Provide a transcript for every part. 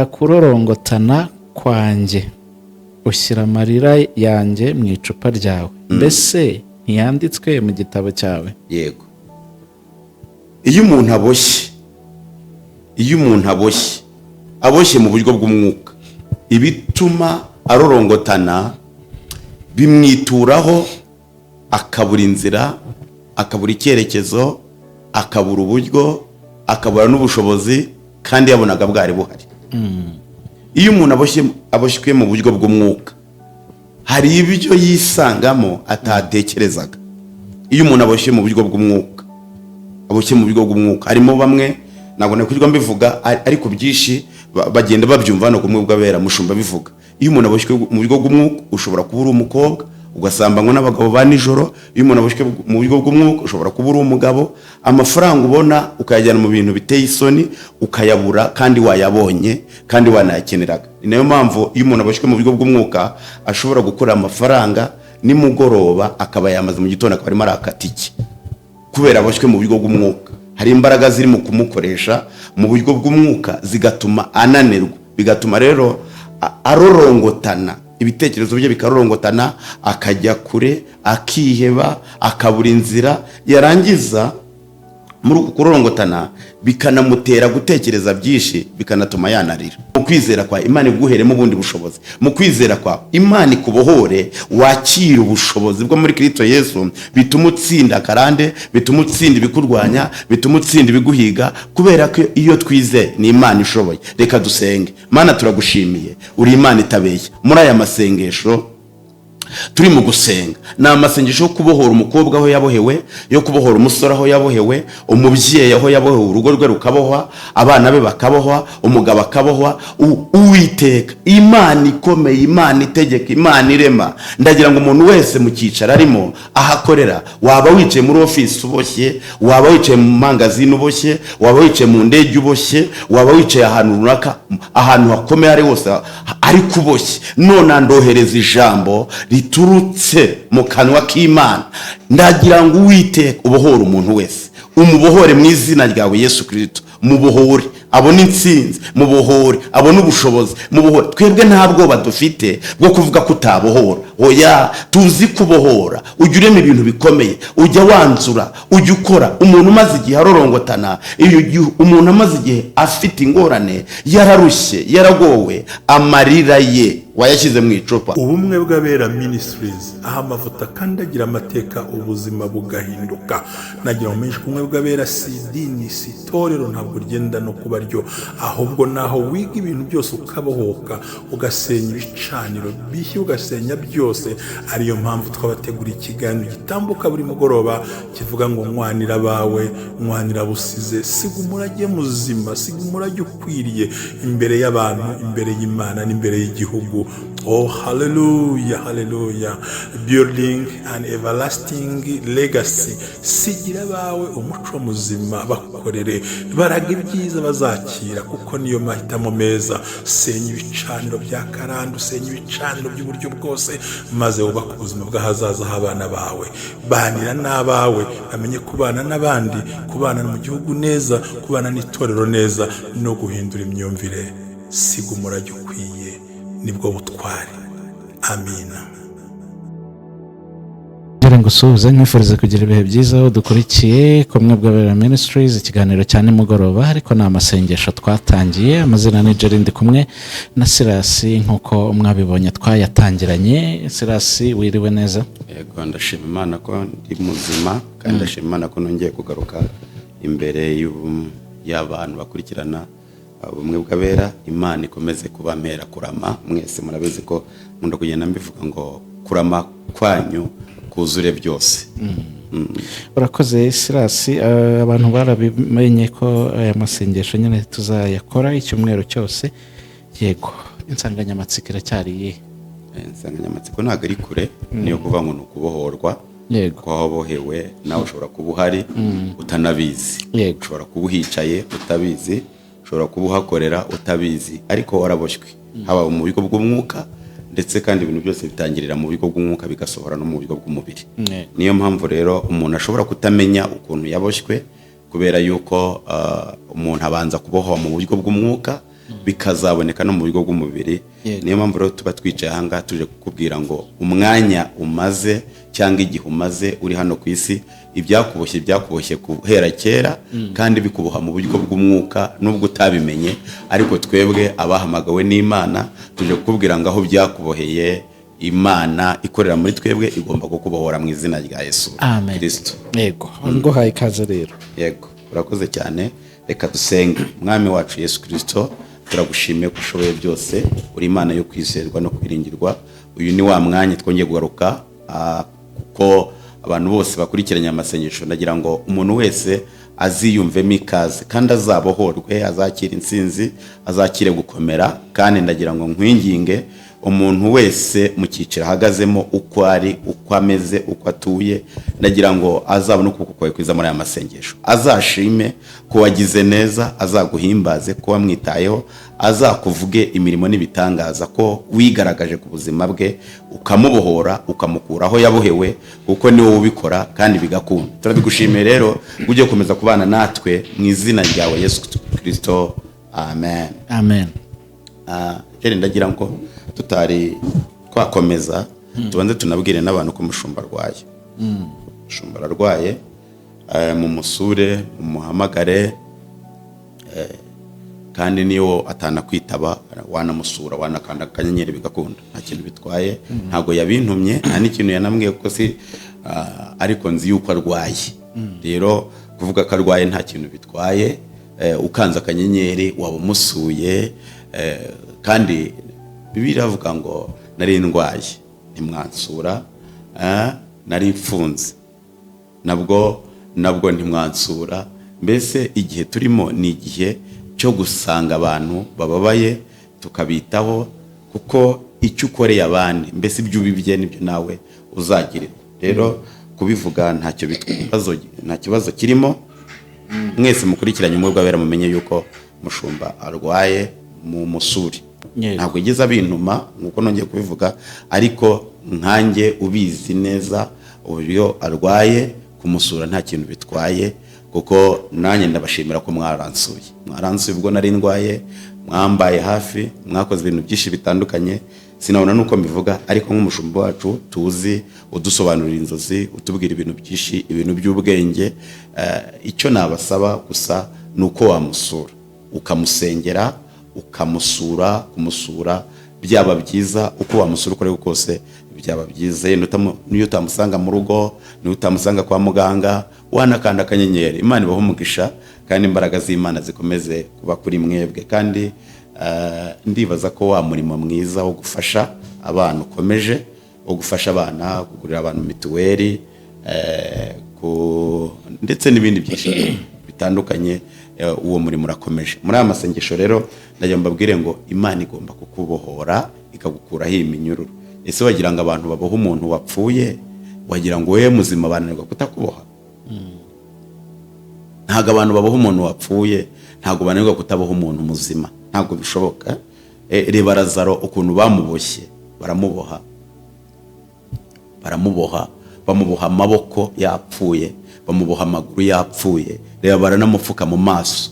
Kurorongotana kwanjye, ushyira amarira yanjye mu icupa ryawe. Mbese ntiyanditswe mu gitabo cyawe? Yego, iyo umuntu aboshye, iyo umuntu aboshye, aboshye mu buryo bw'umwuka, ibituma arorongotana bimwituraho, akabura inzira, akabura icyerekezo, akabura uburyo, akabura n'ubushobozi kandi yabonaga bwari buhari. Iyo umuntu aboshye, aboshywe mu buryo bw'umwuka, hari ibyo yisangamo atatekerezaga. Iyo umuntu aboshye mu buryo bw'umwuka, aboshye mu buryo bw'umwuka, harimo bamwe, ntabwo nakwirirwa mbivuga, ariko byinshi bagenda babyumva hano kumwe bw'abera mushumba bivuga. Iyo umuntu aboshywe mu buryo bw'umwuka, ushobora kuba uri umukobwa ugasambanywa n'abagabo ba nijoro. Iyo umuntu aboshywe mu buryo bw'umwuka, ushobora kuba uri umugabo, amafaranga ubona ukayajyana mu bintu biteye isoni, ukayabura kandi wayabonye kandi wanayakeneraga. Ni nayo mpamvu iyo umuntu aboshywe mu buryo bw'umwuka ashobora gukora amafaranga nimugoroba akaba yamaze, mu gitondo akaba arimo arakata iki, kubera aboshywe mu buryo bw'umwuka. Hari imbaraga ziri mu kumukoresha mu buryo bw'umwuka zigatuma ananirwa, bigatuma rero arorongotana, ibitekerezo bye bikarorongotana, akajya kure, akiheba, akabura inzira. Yarangiza muri uku kurorongotana bikanamutera gutekereza byinshi, bikanatuma yanarira. Mu kwizera kwa Imana iguheremo ubundi bushobozi, mu kwizera kwawe Imana ikubohore, wakire ubushobozi bwo muri Kristo Yesu, bituma utsinda akarande, bituma utsinda ibikurwanya, bituma utsinda ibiguhiga, kubera ko iyo twizeye ni Imana ishoboye. Reka dusenge. Mana, turagushimiye, uri Imana itabeshya. Muri aya masengesho turi mu gusenga, ni amasengesho yo kubohora umukobwa aho yabohewe, yo kubohora umusore aho yabohewe, umubyeyi aho yabohewe, urugo rwe rukabohwa, abana be bakabohwa, umugabo akabohwa. Uwiteka Imana ikomeye, Imana itegeka, Imana irema, ndagira ngo umuntu wese mu cyicaro arimo, aho akorera, waba wicaye muri ofisi uboshye, waba wicaye mu mangazini uboshye, waba wicaye mu ndege uboshye, waba wicaye ahantu runaka, ahantu hakomeye ari hose ariko uboshye, none ndohereza ijambo riturutse mu kanwa k'Imana. Ndagira ngo Uwiteka ubohore umuntu wese, umubohore mu izina ryawe Yesu Kirisito. Mubohore abone intsinzi, mubohore abone ubushobozi, mubohore. Twebwe nta bwoba dufite bwo kuvuga ko utabohora. Oya, tuzi kubohora. Ujya urema ibintu bikomeye, ujya wanzura, ujya ukora. Umuntu umaze igihe arorongotana, iyo gihe umuntu amaze igihe afite ingorane, yararushye, yaragowe, amarira ye wayashyize mu icupa. Ubumwe bw'Abera Ministries, aho amavuta akandagira amateka, ubuzima bugahinduka. Nagira ngo menshi, ubumwe bw'Abera si idini, si itorero, ntabwo rigenda no kuba ryo, ahubwo naho wiga ibintu byose ukabohoka, ugasenya ibicaniro bishya, ugasenya byose. Ariyo mpamvu twabateguriye ikiganiro gitambuka buri mugoroba kivuga ngo "Nwanira abawe, nwanira busize, siga umurage muzima, siga umurage ukwiriye imbere y'abantu, imbere y'Imana n'imbere y'igihugu." Oh, haleluya, haleluya! Building an everlasting legacy. Sigira abawe umuco muzima, bakorere, baraga ibyiza bazakira, kuko niyo mahitamo meza. Senya ibicaniro bya karande, usenya ibicaniro by'uburyo bwose, maze wubake ubuzima bw'ahazaza h'abana bawe. Banira n'abawe, bamenye kubana n'abandi, kubana mu gihugu neza, kubana n'itorero neza, no guhindura imyumvire. Siga umurage ukwiye, nibwo butwari. Amina. Ngira ngo usuhuze, nkwifurize kugira ibihe byiza aho dukurikiye kumwe bw'Abera Ministries, ikiganiro cya nimugoroba, ariko ni amasengesho twatangiye. Amazina ni Jerry, ndi kumwe na Sirasi nk'uko mwabibonye twayatangiranye. Sirasi, wiriwe neza? Yego, ndashima Imana ko ndi muzima, kandi ndashima Imana ko nongeye kugaruka imbere y'abantu bakurikirana Ubumwe bw'Abera. Imana ikomeze kubampera kurama mwese. Murabizi ko nkunda kugenda mbivuga ngo kurama kwanyu kuzure byose. Urakoze, Sirasi. Abantu barabimenye ko aya masengesho nyine tuzayakora icyumweru cyose. Yego, insanganyamatsiko iracyari iyihe? Insanganyamatsiko ntabwo ari kure, niyo kuvuga ngo ni ukubohorwa. Ko wabohewe nawe ushobora kuba uhari utanabizi. Ushobora kuba uhicaye utabizi, ushobora kuba uhakorera utabizi, ariko waraboshywe, haba mu buryo bw'umwuka, ndetse kandi ibintu byose bitangirira mu buryo bw'umwuka bigasohora no mu buryo bw'umubiri. Niyo mpamvu rero umuntu ashobora kutamenya ukuntu yaboshywe, kubera yuko umuntu abanza kubohwa mu buryo bw'umwuka. Bikazaboneka no mu buryo bw'umubiri. Niyo mpamvu rero tuba twicaye ahangaha tuje kukubwira ngo umwanya umaze cyangwa igihe umaze uri hano ku isi, ibyakuboshye byakuboshye guhera kera kandi bikuboha mu buryo bw'umwuka nubwo utabimenye. Ariko twebwe abahamagawe n'Imana tuje kukubwira ngo aho byakuboheye, Imana ikorera muri twebwe igomba kukubohora mu izina rya Yesu Amen. Kristo. Yego, nguhaye ikaze rero. Yego, urakoze cyane. Reka dusenge. Mwami wacu Yesu Kirisito, turagushimiye ko ushoboye byose, uri Imana yo kwizerwa no kwiringirwa. Uyu ni wa mwanya twongeye kugaruka, kuko abantu bose bakurikiranye amasengesho, ndagira ngo umuntu wese aziyumvemo ikaze kandi azabohorwe, azakire intsinzi, azakire gukomera. Kandi ndagira ngo nkwinginge, umuntu wese mu cyiciro ahagazemo, uko ari, uko ameze, uko atuye, ndagira ngo azabone ukuboko kwawe kwiza muri aya masengesho, azashime ko wagize neza, azaguhimbaze ko wamwitayeho, azakuvuge imirimo n'ibitangaza ko wigaragaje ku buzima bwe, ukamubohora, ukamukura aho yabohewe, kuko ni wowe ubikora kandi bigakunda. Turabigushimiye rero, ujye gukomeza kubana natwe mu izina ryawe Yesu Kirisito, amen. Amen. Rero ndagira ngo tutari twakomeza, tubanze tunabwire n'abantu ko umushumba arwaye. Umushumba ararwaye, mumusure, mumuhamagare, kandi niyo atanakwitaba wanamusura, wanakanda akanyenyeri bigakunda, nta kintu bitwaye. Ntabwo yabintumye, nta n'ikintu yanambwiye kuko si, ariko nzi yuko arwaye. Rero kuvuga ko arwaye nta kintu bitwaye, ukanze akanyenyeri waba umusuye, kandi Bibiliya iravuga ngo nari ndwaye ntimwansura, nari mfunze nabwo ntimwansura. Mbese igihe turimo ni igihe cyo gusanga abantu bababaye tukabitaho, kuko icyo ukoreye abandi, mbese ibyo ubibye nibyo nawe uzagirirwa. Rero kubivuga ntacyo nta kibazo kirimo. Mwese mukurikiranye Ubumwe bw'Abera mumenye yuko mushumba arwaye, mu musuri. Ntabwo yigeze abintuma nkuko nongeye kubivuga, ariko nkanjye ubizi neza uburyo arwaye, kumusura nta kintu bitwaye, kuko nanjye ndabashimira ko mwaransuye. Mwaransuye ubwo nari ndwaye, mwambaye hafi, mwakoze ibintu byinshi bitandukanye, sinabona nuko mbivuga. Ariko nk'umushumba wacu tuzi, udusobanurira inzozi, utubwira ibintu byinshi, ibintu by'ubwenge, icyo nabasaba gusa ni uko wamusura, ukamusengera, ukamusura. Kumusura byaba byiza, uko wamusura uko ariko kose byaba byiza. Yenda niyo utamusanga mu rugo, niyo utamusanga kwa muganga, wanakanda akanyenyeri. Imana ibahe umugisha kandi imbaraga z'Imana zikomeze kuba kuri mwebwe. Kandi ndibaza ko wa murimo mwiza wo gufasha abana ukomeje, wo gufasha abana, kugurira abantu mituweli, ndetse n'ibindi byinshi bitandukanye, uwo murimo urakomeje. Muri aya masengesho rero ndagira mbabwire ngo Imana igomba kukubohora, ikagukuraho iyi minyururu. Ese wagira ngo abantu baboha umuntu wapfuye, wagira ngo wowe muzima bananirwa kutakuboha? Ntabwo abantu baboha umuntu wapfuye, ntabwo bananirwa kutaboha umuntu muzima, ntabwo bishoboka. Reba Lazaro ukuntu bamuboshye, baramuboha, baramuboha, bamuboha amaboko yapfuye, bamuboha amaguru yapfuye, reba baranamupfuka mu maso,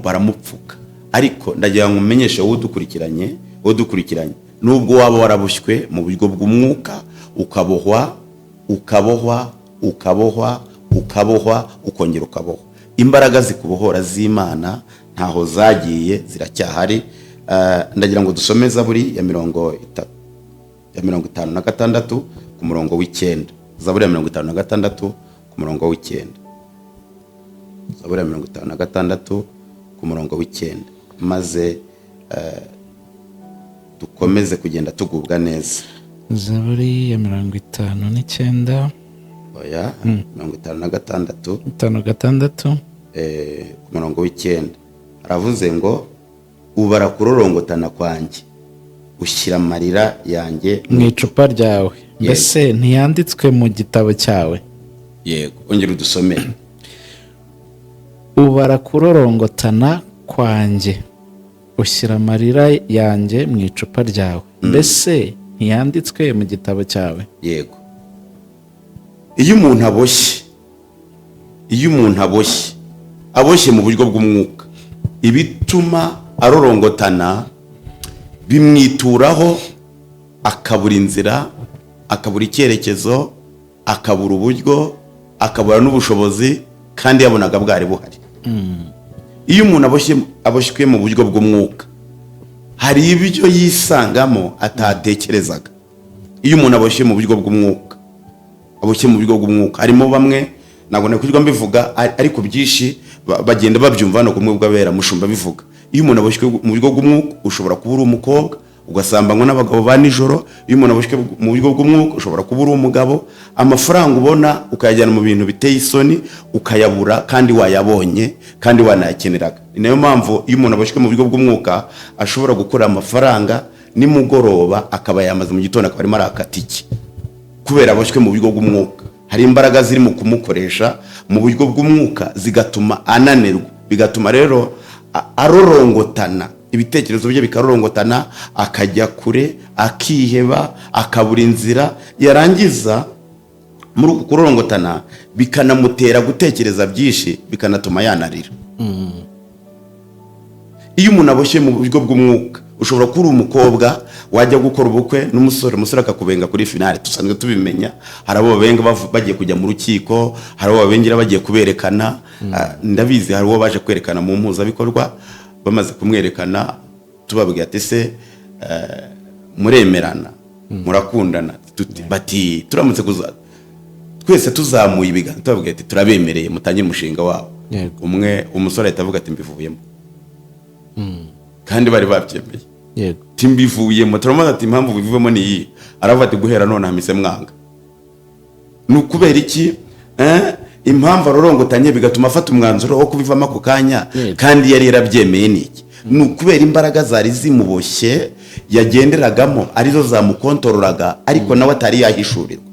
baramupfuka. Ariko ndagira ngo umenyeshe wowe udukurikiranye, wowe udukurikiranye, nubwo waba waraboshywe mu buryo bw'umwuka, ukabohwa, ukabohwa, ukabohwa, ukabohwa, ukongera ukabohwa, imbaraga zikubohora z'Imana ntaho zagiye, ziracyahari. Ndagira ngo dusome Zaburi ya 30, ya 56 ku murongo w'9. Zaburi ya 56 ku murongo w'9. Zaburi ya 56 ku murongo w'9, maze dukomeze kugenda tugubwa neza. Zaburi ya 59? Oya, 56. 56. Ku murongo w'9 aravuze ngo ubara kurorongotana kwanjye, ushyira amarira yanjye mu icupa ryawe, mbese ntiyanditswe mu gitabo cyawe? Yego, ongera udusomere. Ubara kurorongotana kwanjye, ushyira amarira yanjye mu icupa ryawe, mbese ntiyanditswe mu gitabo cyawe? Yego. Iyo umuntu aboshye, iyo umuntu aboshye, aboshye mu buryo bw'umwuka. Ibituma arorongotana bimwituraho, akabura inzira, akabura icyerekezo, akabura uburyo, akabura n'ubushobozi, kandi yabonaga bwari buhari. Iyo umuntu aboshywe mu buryo bw'umwuka, hari ibyo yisangamo atatekerezaga. Iyo umuntu aboshye mu buryo bw'umwuka, aboshye mu buryo bw'umwuka, harimo bamwe, ntabwo nakwirirwa mbivuga, ariko byinshi bagenda babyumva hano kumwe bw'abera mushumba bivuga. Iyo umuntu aboshywe mu buryo bw'umwuka, ushobora kuba uri umukobwa ugasambanywa n'abagabo ba nijoro. Iyo umuntu aboshywe mu buryo bw'umwuka, ushobora kuba uri umugabo, amafaranga ubona ukayajyana mu bintu biteye isoni, ukayabura kandi wayabonye kandi wanayakeneraga. Ni nayo mpamvu iyo umuntu aboshywe mu buryo bw'umwuka ashobora gukora amafaranga nimugoroba akaba yamaze, mu gitondo akaba arimo arakata iki, kubera aboshywe mu buryo bw'umwuka. Hari imbaraga ziri mu kumukoresha mu buryo bw'umwuka zigatuma ananirwa, bigatuma rero arorongotana, ibitekerezo bye bikarorongotana, akajya kure, akiheba, akabura inzira. Yarangiza muri uku kurorongotana bikanamutera gutekereza byinshi, bikanatuma yanarira. Iyo umuntu aboshye mu buryo bw'umwuka, ushobora kuba uri umukobwa, wajya gukora ubukwe n'umusore, umusore akakubenga kuri finale. Dusanzwe tubimenya, hari abo babenga bagiye kujya mu rukiko, hari abo babengera bagiye kuberekana. Ndabizi, hari uwo baje kwerekana mu mpuzabikorwa. Bamaze kumwerekana, tubabwira ati: "Se muremerana, murakundana?" Bati turamutse kuza twese tuzamuye ibiganza, tubabwira ati: "Turabemereye, mutangire umushinga wabo." Umwe, umusore ahita avuga ati: "Mbivuyemo," kandi bari babyemeye. Ati: "Mbivuyemo." Turamubaza ati: "Impamvu bivuyemo ni iyi?" Aravuga ati: "Guhera none hamise mwanga." Ni ukubera iki? Impamvu arorongotanye bigatuma afata umwanzuro wo kubivamo ako kanya kandi yari yarabyemeye ni iki? Ni ukubera imbaraga zari zimuboshye yagenderagamo, arizo zamukontororaga, ariko nawe atari yahishurirwa.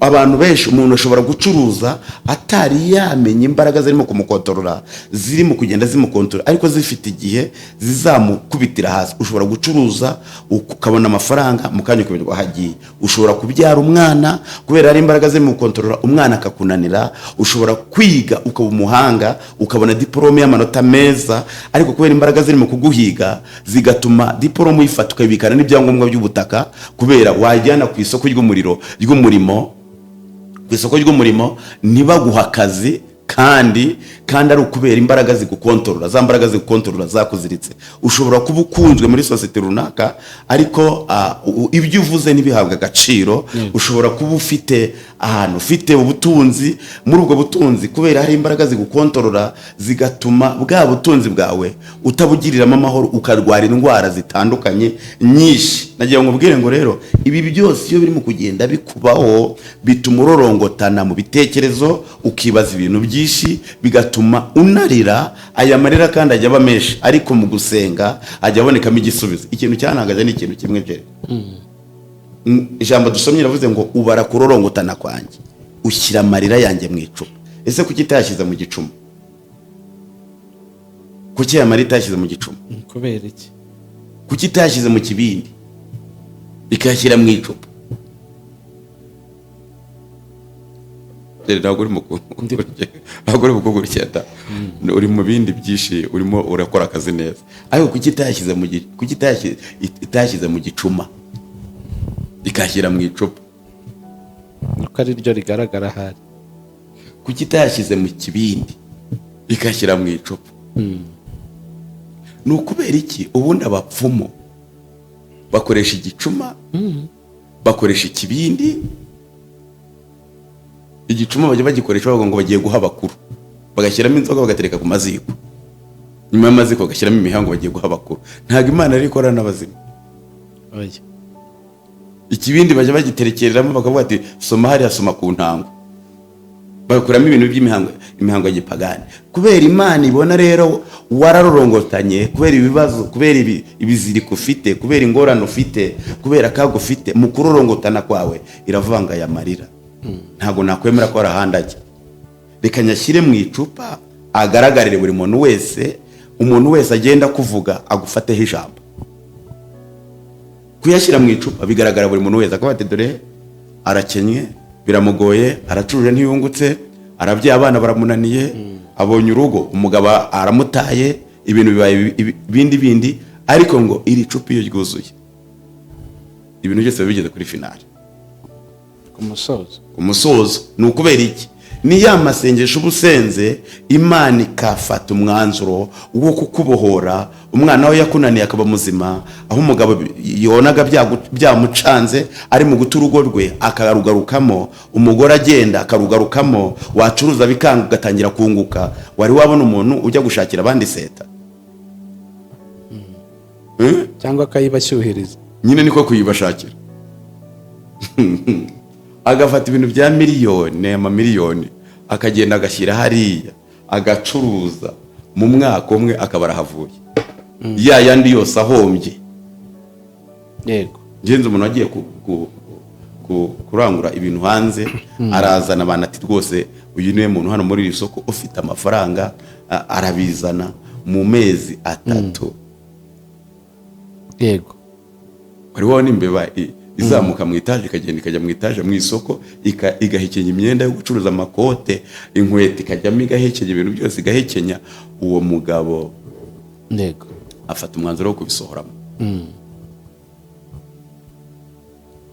Abantu benshi, umuntu ashobora gucuruza atari yamenya imbaraga zirimo kumukontorora, zirimo kugenda zimukontorora, ariko zifite igihe zizamukubitira hasi. Ushobora gucuruza ukabona amafaranga, mu kanya ukaberwa aho agiye. Ushobora kubyara umwana, kubera hari imbaraga zirimo gukontorora, umwana akakunanira. Ushobora kwiga ukaba umuhanga, ukabona diporome y'amanota meza, ariko kubera imbaraga zirimo kuguhiga zigatuma diporome uyifata ukayibikana n'ibyangombwa by'ubutaka, kubera wajyana ku isoko ry'umuriro ry'umurimo, ku isoko ry'umurimo ntibaguha akazi, kandi ari ukubera imbaraga zigukontorora, za mbaraga zigukontorora zakuziritse. Ushobora kuba ukunzwe muri sosiyete runaka, ariko ibyo uvuze ntibihabwe agaciro. Ushobora kuba ufite ahantu, ufite ubutunzi, muri ubwo butunzi kubera hari imbaraga zigukontorora zigatuma bwa butunzi bwawe utabugiriramo amahoro, ukarwara indwara zitandukanye nyinshi. Nagira ngo ubwire ngo rero ibi byose iyo birimo kugenda bikubaho bituma urorongotana mu bitekerezo, ukibaza ibintu byinshi, bigatuma unarira. Aya marira kandi ajya aba menshi, ariko mu gusenga ajya abonekamo igisubizo. Ikintu cyantangaje ni ikintu kimwe bye. Ijambo dusomye riravuze ngo: "Ubara kurorongotana kwanjye, ushyira amarira yanjye mu icupa." Ese kuki itayashyize mu gicuma? Kuki aya marira itayashyize mu gicuma? Kubera iki? Kuki itayashyize mu kibindi, ikayashyira mu icupa? Dore ntabwo uri mu kukurikirana, uri mu bindi byinshi, urimo urakora akazi neza, ariko kuki itayashyize mu gicuma, ikayashyira mu icupa? Nuko ari ryo rigaragara ahari. Kuki itayashyize mu kibindi, ikashyira mu icupa? Ni ukubera iki? Ubundi abapfumu bakoresha igicuma, bakoresha ikibindi. Igicuma bajya bagikoresha bavuga ngo bagiye guha abakuru, bagashyiramo inzoga, bagatereka ku maziko, nyuma y'amaziko bagashyiramo imihango, bagiye guha abakuru. Ntabwo Imana rero ikorana n'abazima. Oya. Ikibindi bajya bagiterekereramo, bakavuga ati: "Soma hariya, soma ku ntango," bagakuramo ibintu by'imihango, imihango ya gipagani. Kubera Imana ibona rero wararorongotanye kubera ibibazo, kubera ibiziriko ufite, kubera ingorane ufite, kubera akaga ufite mu kurorongotana kwawe, iravanga: "Aya marira ntabwo nakwemera ko hari ahandi ajya, reka nyashyire mu icupa agaragarire buri muntu wese, umuntu wese agenda kuvuga agufateho ijambo." Kuyashyira mu icupa bigaragara buri muntu wese, akavuga ati: "Dore arakennye, biramugoye, aracuruje ntiyungutse, arabyaye abana baramunaniye, abonye urugo umugabo aramutaye." Ibintu bibaye ibindi bindi. Ariko ngo iri cupa iyo ryuzuye, ibintu byose biba bigeze kuri finale. Ku musozo. Ku musozo. Ni ukubera iki? Ni ya masengesho uba usenze, Imana ikafata umwanzuro wo kukubohora. Umwana we yakunaniye akaba muzima, aho umugabo yonaga byamucanze ari mu guta urugo rwe akarugarukamo, umugore agenda akarugarukamo, wacuruza bikanga ugatangira kunguka. Wari wabona umuntu ujya gushakira abandi seta? Cyangwa akayibashyuhiriza. Nyine niko kuyibashakira, agafata ibintu bya miliyoni, amamiliyoni, akagenda agashyira hariya, agacuruza, mu mwaka umwe akaba arahavuye, ya yandi yose ahombye. Ngenzi umuntu wagiye kurangura ibintu hanze, arazana abantu, ati: "Rwose uyu niwe muntu hano muri iri soko ufite amafaranga." Arabizana mu mezi 3. Wari wabona imbeba izamuka mu itaje, ikagenda ikajya mu itaje mu isoko, igahekenya imyenda yo gucuruza, amakote, inkweto, ikajyamo igahekenya ibintu byose, igahekenya? Uwo mugabo afata umwanzuro wo kubisohoramo.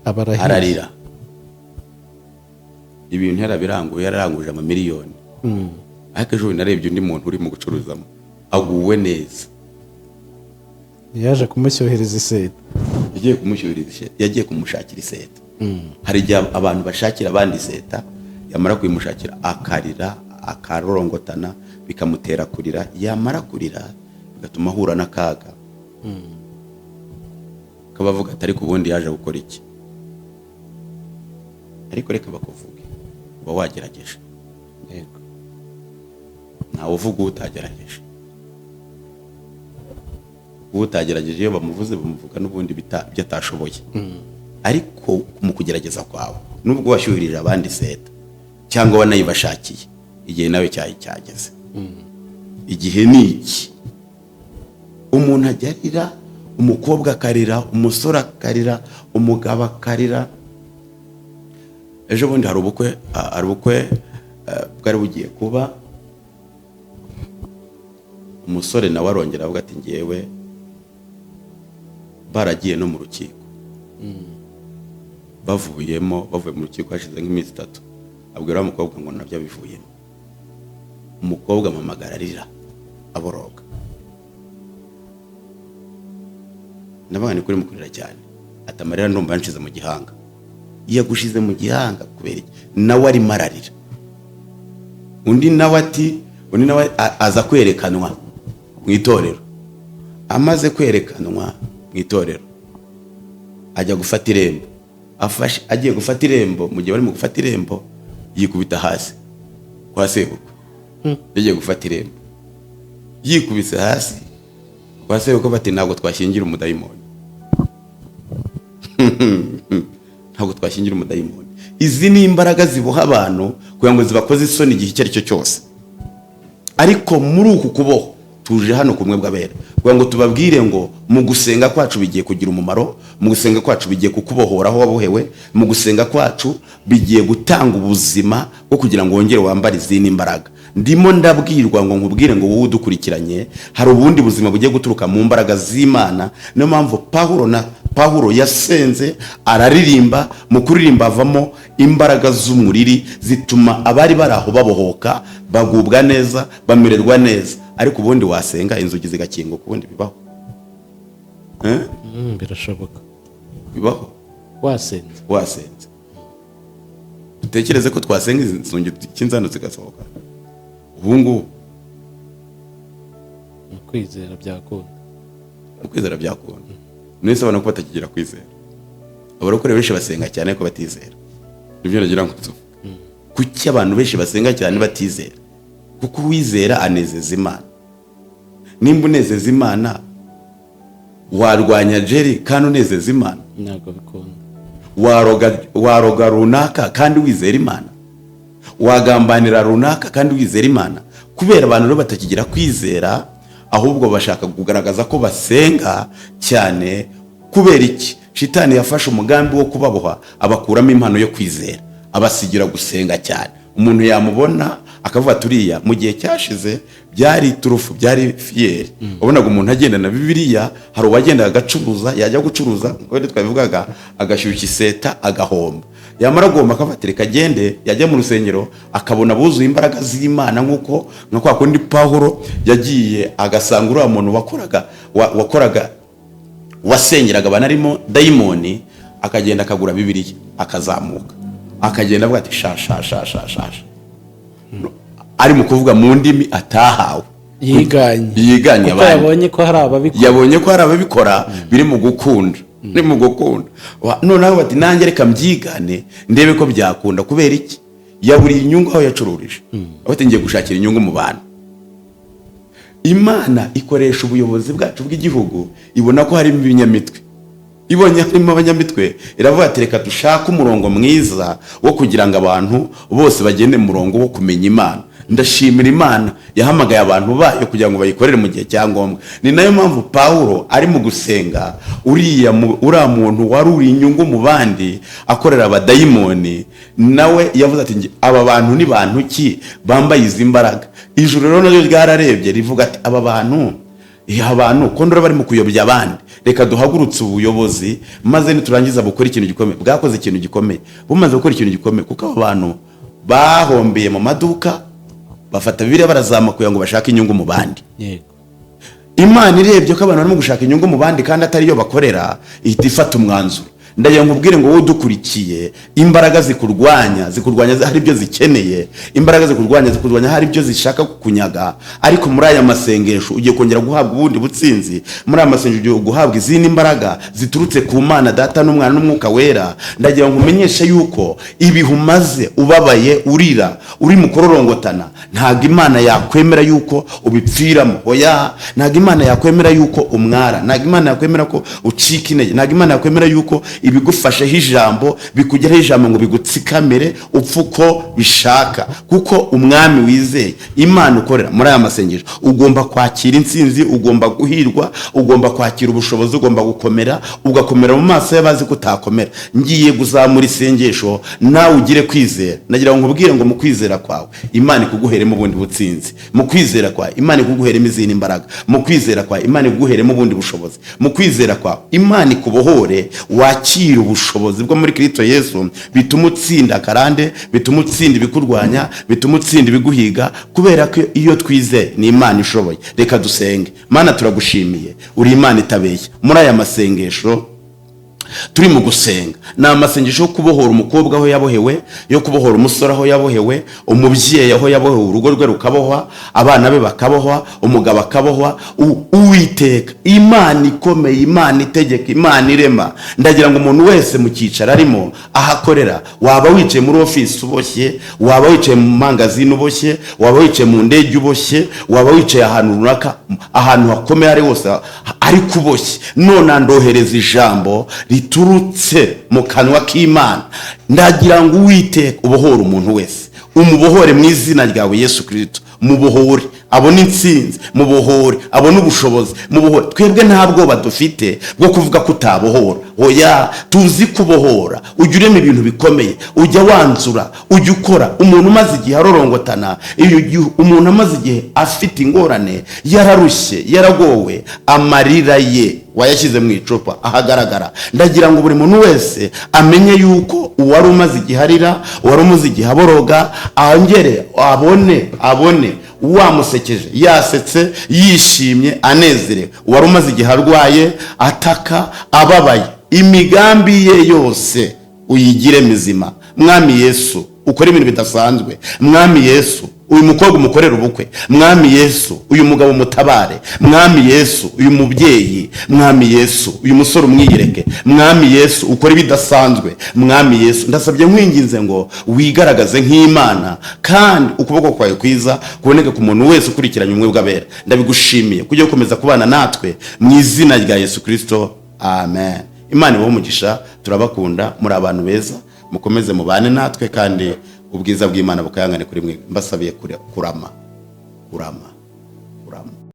Aba arahiye. Ararira. Ibintu yarabiranguye, yararanguje amamiliyoni. Ariko ejo bundi narebye undi muntu uri mu gucuruzamo aguwe neza. Yaje kumushyuhiriza iseta. Yagiye kumushyurira iseta, yagiye kumushakira iseta. Hari igihe abantu bashakira abandi iseta, yamara kuyimushakira akarira, akarorongotana, bikamutera kurira, yamara kurira bigatuma ahura n'akaga, akaba avuga ati: "Ariko ubundi yaje gukora iki?" Ariko reka bakuvuge, uba wagerageje. Ntawe uvuga utagerageje. Utagerageje iyo bamuvuze, bamuvuga n'ubundi ibyo atashoboye. Ariko mu kugerageza kwawe, nubwo washyuhirije abandi seta cyangwa wanayibashakiye, igihe nawe cyayi cyageze. Igihe ni iki. Umuntu ajya arira, umukobwa akarira, umusore akarira, umugabo akarira. Ejo bundi hari ubukwe bwari bugiye kuba. Umusore nawe arongera avuga ati: "Ngewe." Baragiye no mu rukiko, bavuyemo, bavuye mu rukiko hashize nk'iminsi 3, abwira wa mukobwa ngo nabyo abivuyemo. Umukobwa ampamagara arira, aboroga. Ndavuga: "Ni kuri mukurira cyane?" Ati: "Amarira ndumva yanshize mu gihanga." Yagushize mu gihanga kubera iki? Nawe arimo ararira. Undi nawe ati, undi nawe aza kwerekanwa mu itorero. Amaze kwerekanwa mu itorero, ajya gufata irembo. Afashe, agiye gufata irembo, mu gihe barimo gufata irembo, yikubita hasi kwa sebukwe. Yagiye gufata irembo, yikubise hasi kwa sebukwe, bati: "Ntabwo twashyingira umudayimoni, ntabwo twashyingira umudayimoni." Izi ni imbaraga ziboha abantu kugira ngo zibakoze isoni igihe icyo ari cyo cyose. Ariko muri uku kuboho, tuje hano kumwe bw'abera kugira ngo tubabwire ngo mu gusenga kwacu bigiye kugira umumaro, mu gusenga kwacu bigiye kukubohora aho wabohewe, mu gusenga kwacu bigiye gutanga ubuzima bwo kugira ngo wongere wambare izindi mbaraga. Ndimo ndabwirwa ngo nkubwire ngo wowe udukurikiranye, hari ubundi buzima bugiye guturuka mu mbaraga z'Imana. Niyo mpamvu Pawulo na Pawulo yasenze araririmba, mu kuririmba havamo imbaraga z'umuriri zituma abari bari aho babohoka, bagubwa neza, bamererwa neza. Ariko ubundi wasenga inzugi zigakinguka, ubundi bibaho? Eh? Birashoboka. Bibaho? Wasenze. Wasenze. Dutekereze ko twasenga izi nzugi cy'inzano zigasohoka ubu ngubu. Mu kwizera byakunda. Mu kwizera byakunda. Nese abantu ko batakigira kwizera? Abarokore benshi basenga cyane ariko batizera. Nibyo nagira ngo tuvuge. Kuki abantu benshi basenga cyane batizera? Kuko uwizera anezeza Imana. Nimba unezeza Imana, warwanya Jerry kandi unezeza Imana? Ntabwo bikunda. Waroga runaka kandi wizera Imana? Wagambanira runaka kandi wizera Imana? Kubera abantu rero batakigira kwizera, ahubwo bashaka kugaragaza ko basenga cyane. Kubera iki? Shitani yafashe umugambi wo kubaboha, abakuramo impano yo kwizera, abasigira gusenga cyane. Umuntu yamubona Akavuga turiya mu gihe cyashize byari iturufu, byari fierté. Wabonaga umuntu agenda na Bibiliya. Hari uwagendaga agacuruza, yajya gucuruza, nk'uko twabivugaga, agashyushya iseta agahomba, yamara guhomba akavuga ati: "Reka agende." Yajya mu rusengero akabona buzuye imbaraga z'Imana, nk'uko nka kwa kundi Pawulo yagiye agasanga uriya muntu wakoraga wasengeraga abantu arimo dayimoni, akagenda akagura Bibiliya, akazamuka, akagenda avuga ati: "Sha sha sha sha sha sha," ari mu kuvuga mu ndimi atahawe. Yiganye. Yiganye kuko abandi. Yabonye ko hari ababikora. Yabonye ko hari ababikora, biri mu gukunda, biri mu gukunda. Noneho bati: "Nanjye reka mbyigane ndebe ko byakunda." Kubera iki? Yaburiye inyungu aho yacururije. Bati: "Ngiye gushakira inyungu mu bantu." Imana ikoresha ubuyobozi bwacu bw'igihugu, ibona ko harimo ibinyamitwe. Ibonye harimo abanyamitwe, iravuga ati: "Reka dushake umurongo mwiza wo kugira ngo abantu bose bagende mu murongo wo kumenya Imana." Ndashimira Imana yahamagaye abantu bayo kugira ngo bayikorere mu gihe cya ngombwa. Ni nayo mpamvu Pawulo ari mu gusenga, uriya muntu wari uri inyungu mu bandi, akorera abadayimoni, nawe yavuze ati: "Aba bantu ni bantu ki bambaye izi mbaraga?" Ijuru rero naryo ryararebye, rivuga ati: "Aba bantu, abantu ko ndora bari mu kuyobya abandi, reka duhagurutse ubuyobozi, maze niturangiza bukore ikintu gikomeye." Bwakoze ikintu gikomeye. Bumaze gukora ikintu gikomeye, kuko abo bantu bahombeye mu maduka, bafata Bibiliya barazamuka kugira ngo bashake inyungu mu bandi. Imana irebye ko abantu barimo gushaka inyungu mu bandi kandi atari yo bakorera, ihita ifata umwanzuro. Ndagira ngo ubwire ngo wowe udukurikiye, imbaraga zikurwanya zikurwanya hari ibyo zikeneye, imbaraga zikurwanya zikurwanya hari ibyo zishaka kukunyaga. Ariko muri aya masengesho ugiye kongera guhabwa ubundi butsinzi. Muri aya masengesho ugiye guhabwa izindi mbaraga ziturutse ku Mana Data n'Umwana n'Umwuka Wera. Ndagira ngo umenyeshe yuko ibihe umaze ubabaye, urira, uri mu kurorongotana, ntabwo Imana yakwemera yuko ubipfiramo. Oya, ntabwo Imana yakwemera yuko umwara, ntabwo Imana yakwemera ko ucika intege, ntabwo Imana yakwemera yuko ibigufasheho ijambo bikugeraho ijambo ngo bigutsikamire upfa uko bishaka. Kuko umwami wizeye, Imana ukorera, muri aya masengesho ugomba kwakira intsinzi, ugomba guhirwa, ugomba kwakira ubushobozi, ugomba gukomera, ugakomera mu maso y'abazi ko utakomera. Ngiye kuzamura isengesho, nawe ugire kwizera. Nagira ngo nkubwire ngo mu kwizera kwawe Imana ikuguheremo ubundi butsinzi, mu kwizera kwawe Imana ikuguheremo izindi mbaraga, mu kwizera kwawe Imana ikuguheremo ubundi bushobozi, mu kwizera kwawe Imana ikubohore, wakire ubushobozi bwo muri Kristo Yesu, bituma utsinda akarande, bituma utsinda ibikurwanya, bituma utsinda ibiguhiga, kubera ko iyo twizeye ni Imana ishoboye. Reka dusenge. Mana, turagushimiye, uri Imana itabeshya. Muri aya masengesho turi mu gusenga, ni amasengesho yo kubohora umukobwa aho yabohewe, yo kubohora umusore aho yabohewe, umubyeyi aho yabohewe, urugo rwe rukabohwa, abana be bakabohwa, umugabo akabohwa. Uwiteka Imana ikomeye, Imana itegeka, Imana irema, ndagira ngo umuntu wese mu cyicaro arimo, aho akorera, waba wicaye muri ofisi uboshye, waba wicaye mu mangazini uboshye, waba wicaye mu ndege uboshye, waba wicaye ahantu runaka, ahantu hakomeye ari hose ariko uboshye, none ndohereza ijambo riturutse mu kanwa k'Imana. Ndagira ngo Uwiteka ubohore umuntu wese, umubohore mu izina ryawe Yesu Kirisito. Mubohore abone intsinzi, mubohore abone ubushobozi, mubohore. Twebwe nta bwoba dufite bwo kuvuga ko utabohora. Oya, tuzi kubohora. Ujya urema ibintu bikomeye, ujya wanzura, ujya ukora. Umuntu umaze igihe arorongotana, iyo gihe umuntu amaze igihe afite ingorane, yararushye, yaragowe, amarira ye wayashyize mu icupa ahagaragara. Ndagira ngo buri muntu wese amenye yuko uwari umaze igihe arira, uwari umaze igihe aboroga, angere abone wamusekeje, yasetse, yishimye, anezerewe. Uwari umaze igihe arwaye, ataka, ababaye, imigambi ye yose uyigire mizima. Mwami Yesu, ukore ibintu bidasanzwe. Mwami Yesu, uyu mukobwa umukorera ubukwe. Mwami Yesu, uyu mugabo mutabare. Mwami Yesu, uyu mubyeyi. Mwami Yesu, uyu musore umwiyereke. Mwami Yesu, ukore ibidasanzwe. Mwami Yesu, ndasabye nkwinginze ngo wigaragaze nk'Imana, kandi ukuboko kwawe kwiza kuboneke ku muntu wese ukurikiranye Ubumwe bw'Abera. Ndabigushimiye kujya gukomeza kubana natwe, mu izina rya Yesu Kirisito, amen. Imana ibahe umugisha. Turabakunda, muri abantu beza. Mukomeze mubane natwe, kandi ubwiza bw'Imana bukayangane kuri mwe. Mbasabiye kurama, kurama.